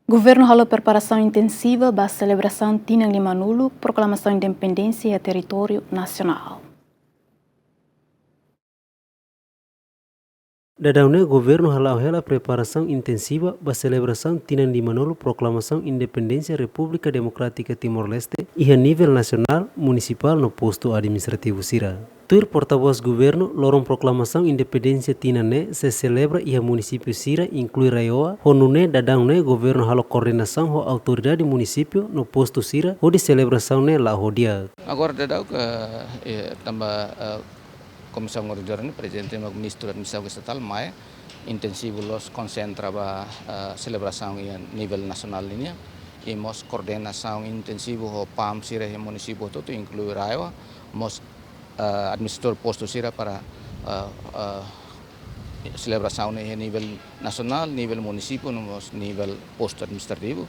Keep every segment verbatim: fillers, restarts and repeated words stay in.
Governu halo preparasaun intensiva ba selebrasaun tinan limanulu proklamasaun independénsia iha territóriu nasionál. Daudaun ne'e governu hala'o hela preparasaun intensiva ba selebrasaun tinan limanulu proklamasaun independénsia Repúblika Demokrátika Timor-Leste iha nivel nasionál, munisipál no postu administrativu sira. Tuir portavós governu, loron proklamasaun independénsia tinan ne'e sei selebra iha munisípiu sira, inklui RAEOA, ho nune'e daudaun ne'e governu halo koordenasaun ho autoridade munisípiu no postu sira hodi selebrasaun ne'e la'o ho di'ak. Agora daudaun ke, eh, tanba, eh, Komisaun Organizadora ne'e prezente mak Ministru Administrasaun Estatál mai, intensivu loos konsentra ba, eh, selebrasaun iha nivel nasionál nian. I mós koordenasaun intensivu ho PAM sira iha munisípiu hotu-hotu, inklui RAEOA, mós, eh, administradór postu sira para, eh, eh, selebrasaun ne'e iha nivel nasionál, nivel munisípiu, no mós nivel postu administrativu,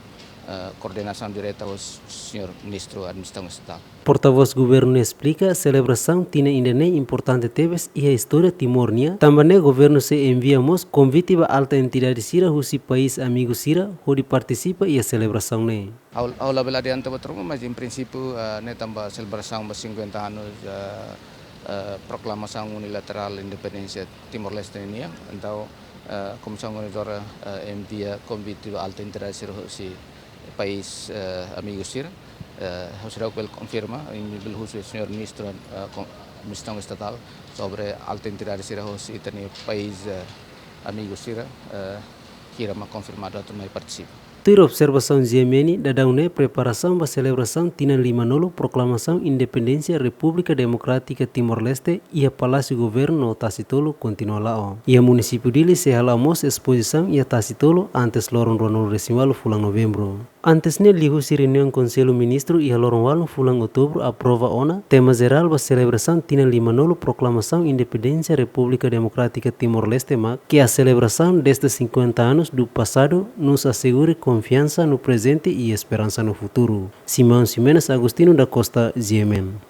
eh, koordenasaun direta ho señór Ministru Administrasaun Estatál. Portavós governu esplika, selebrasaun tinan ida-ne'e importante tebes iha istória Timor nian, tanba ne'e governu sei envia mós konvite ba alta entidade sira husi país amigu sira hodi partisipa iha selebrasaun ne'e. Ha'u, ha'u labele adianta buat ruma, mas em princípio, eh, ne'e tanba selebrasaun ba cinquenta anos, eh, eh, proklamasaun unilaterál independénsia Timor-Leste nian. Entaun, eh, Komisaun Organizadora, eh, envia konvite ba alta entidade sira husi país, eh, amigu sira. Eh, ha'u seidauk bele konfirma, i bele husu señór Ministru, eh, kon-, Administrasaun Estatál, sobre alta entidade sira husi ita-nia país, eh, amigu sira, eh, hira mak konfirmadu atu mai partisipa. Tuir observasaun G M N, daudaun ne'e preparasaun ba selebrasaun tinan limanulu proklamasaun independénsia Repúblika Demokrátika Timor-Leste iha Palásiu Governu no Tasitolu kontinua la'o. Iha munisípiu Dili sei hala'o mós espozisaun iha Tasitolu antes loron ruanulu-resin-ualu fulan Novembru. Antes ne'e, liuhusi reuniaun Konsellu Ministru iha loron ualu fulan Outubru aprova ona tema jerál ba selebrasaun tinan limanulu proklamasaun independénsia Repúblika Demokrátika Timor-Leste mak, que a celebração destes cinquenta anos do passado nos assegure confiança no presente e esperança no futuro. Simão Ximenes, Agostinho da Costa, G M N.